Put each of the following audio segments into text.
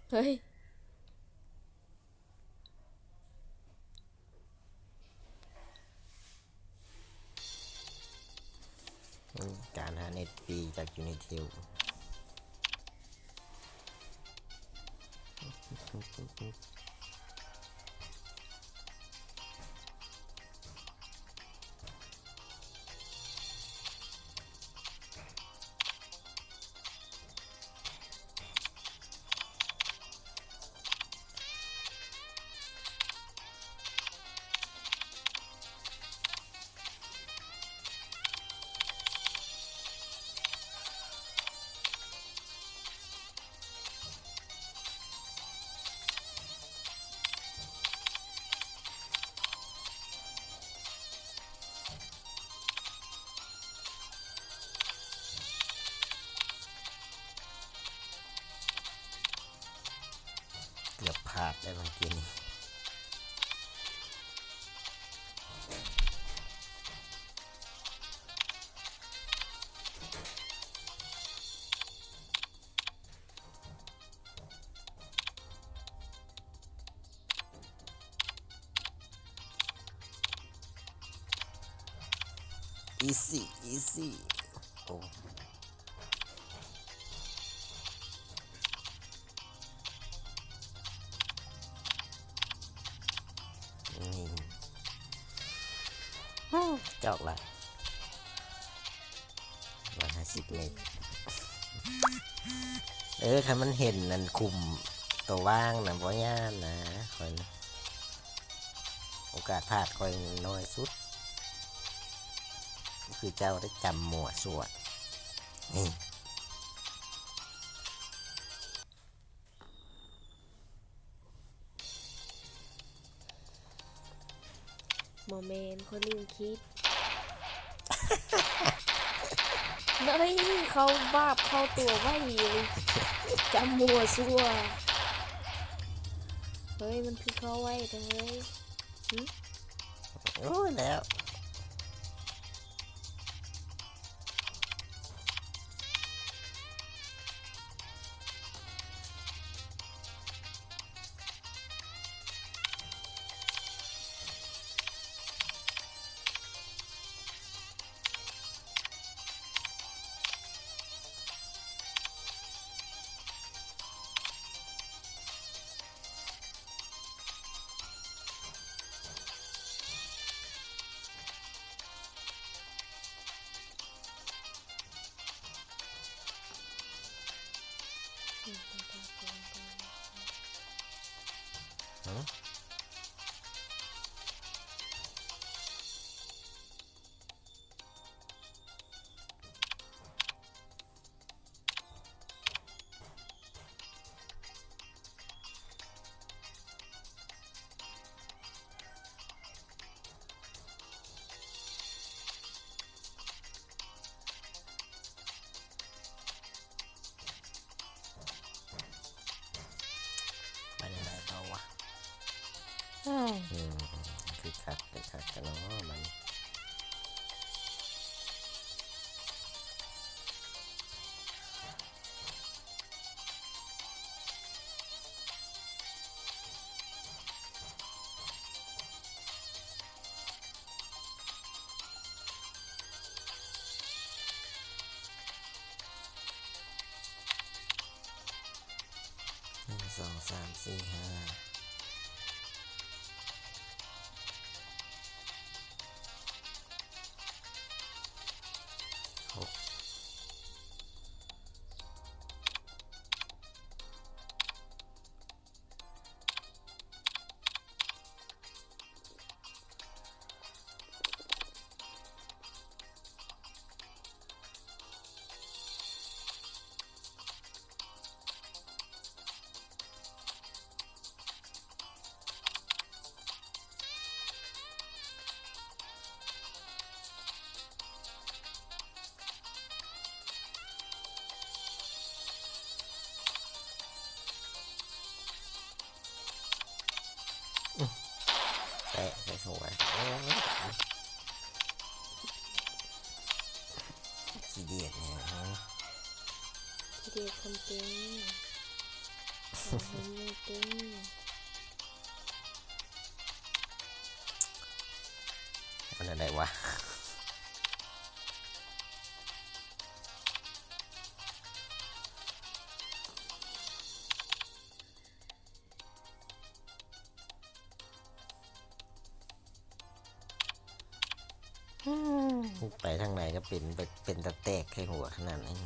ເຮີ້ຍ ການຫາເນັດຟຣີຈາກຢູນິເທວ. ເກືອບພາດໄດ້ເມື່ອກີ້ນີ້. ອີຊີ ອີຊີ ໂອ້ ນີ້ ໂອ້ ຈອກລະ ຮ້ອຍຫ້າສິບເມັດ. ເອີ ຄັນມັນເຫັນອັນຂຸມໂຕວ່າງນະ ບໍ່ຢ້ານນະ ຂ້ອຍນະ ໂອກາດພາດຂ້ອຍນ້ອຍສຸດ. ຄືເຈົ້າໄດ້ຈຳມົ້ວຊົ່ວນີ້. ບໍ່ແມ່ນ ຂ້ອຍລືມຄິດ. ເອີຍ ເຂົາບາບເຂົ້າຕົວໄວອີ່ຫຼີ ຈຳມົ້ວຊົ່ວ. ເຮີ້ຍ ມັນຄືເຂົ້າໄວແທ້ເຮີ້ຍ. ຫື? ໂອ້ຍ ແລ້ວ. ໄປຈັ່ງໃດຕໍ່ວະ? ອືມ ອືມ ຄືຄັກ ຄືຄັກແທ້ເນາະບັດນີ້. ໜຶ່ງ ສອງ ສາມ ສີ່ ຫ້າ ຫົກ. ແຕະໃສ່ຖ້ວຍ. ໂອ້ຍ ຂີ້ດຽດແຮງ. ຂີ້ດຽດຄົນເກັ່ງ. ເປັນແນວໃດວະ? ໄປທາງໃດກໍເປັນ ເປັນຕາແຕກໃສ່ຫົວຂະໜາດນັ້ນ.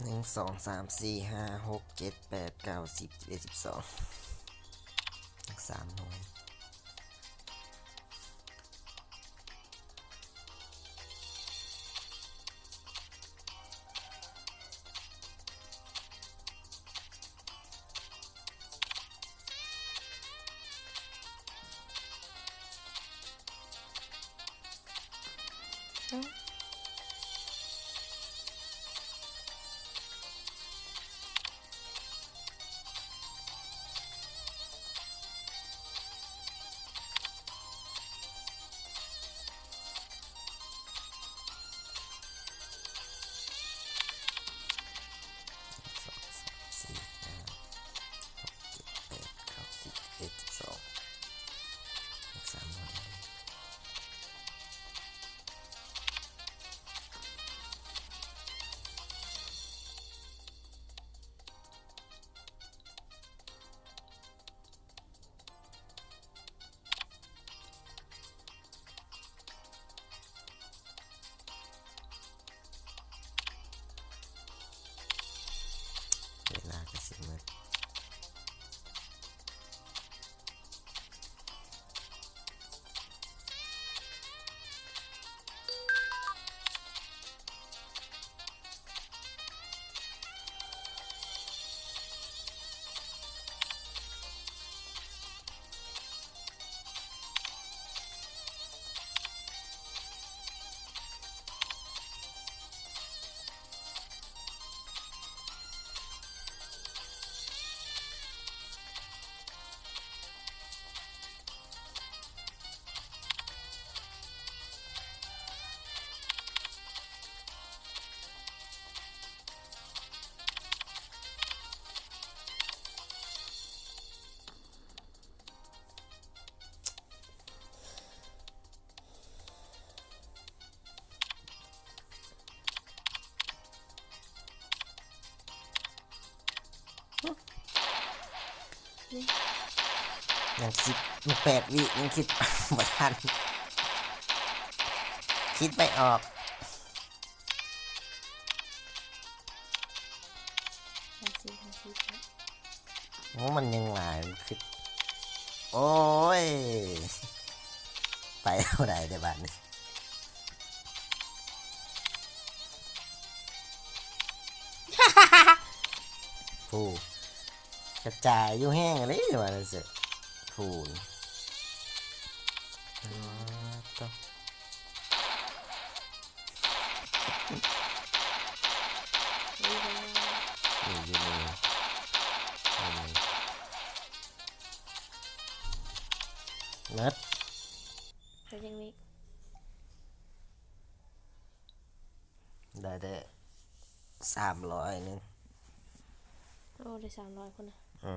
ໜຶ່ງ ສອງ ສາມ ສີ່ ຫ້າ ຫົກ ເຈັດ ແປດ ເກົ້າ ສິບ ສິບເອັດ ສິບສອງ ສາມໜ່ວຍ. ສອງ ສາມ ສີ່ ຫ້າ ຫົກ ເຈັດ ແປດ ເກົ້າ ສິບ ສິບເອັດ ສິບສອງ ສາມໜ່ວຍ. ເວລາກໍຊິໝົດ. ຍັງສິບ ຍັງແປດວິ ຍັງຄິດບໍ່ທັນ ຄິດໄປອອກ. ຫ້າສິບ ຫ້າສິບ. ໂອ້ ມັນຍັງຫຼາຍ ມັນຄື ໂອ້ຍ ໄປເທົ່າໃດເດ້ບາດນີ້ ຜູ້ ກະຈາຍຢູ່ແຮງເດ້ວ່າຊັ້ນເສະ ຜູ້ ອາ ໂຕ ນີ້ເດ້ ນີ້ຢູ່ນີ້ ນີ້ ໝົດ ແລ້ວຍັງມີ ໄດ້ແຕ່ສາມຮ້ອຍໜຶ່ງ ໂອ້ ໄດ້ສາມຮ້ອຍພຸ້ນນະ ອື.